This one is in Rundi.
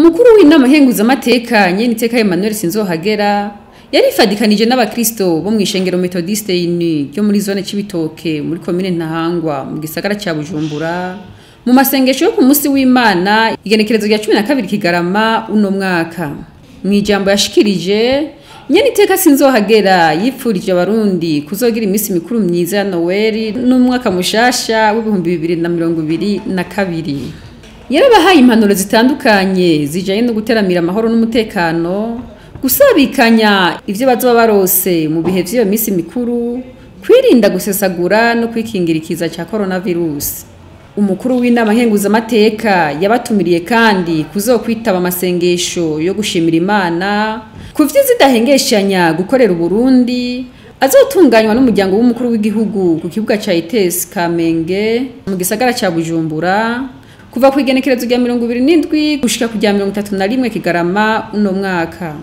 Umukuru w'inama nkenguzamateka Nyeniteka Emmanuel Sinzohagera yarifadikanije n'abakristo bo mw'ishengero Methodiste Uni ryo muri zone Cibitoke muri komine Ntahangwa mu gisagara ca Bujumbura mu masengesho yo ku munsi w'Imana igenekerezo rya 12 Kigarama uno mwaka. Mw'ijambo yashikirije, Nyeniteka Sinzohagera yipfurije abarundi kuzogira iminsi mikuru myiza ya Noel n'umwaka mushasha w'2022. Yarabahaye impanuro zitandukanye zijanye no guteramira amahoro n'umutekano, gusabikanya ivyo bazoba barose mu bihe vy'iyo minsi mikuru, kwirinda gusesagura no kwikingira ikiza ca coronavirus. Umukuru w'inama nkenguzamateka yabatumiriye kandi kuzokwitaba amasengesho yo gushimira Imana ku vyiza idahengeshanya gukorera Uburundi, azotunganywa n'umuryango w'umukuru w'igihugu ku kibuga ca ETS Kamenge mu gisagara ca Bujumbura kuva ku igenekerezo rya 27 gushika ku rya 31 Kigarama uno mwaka.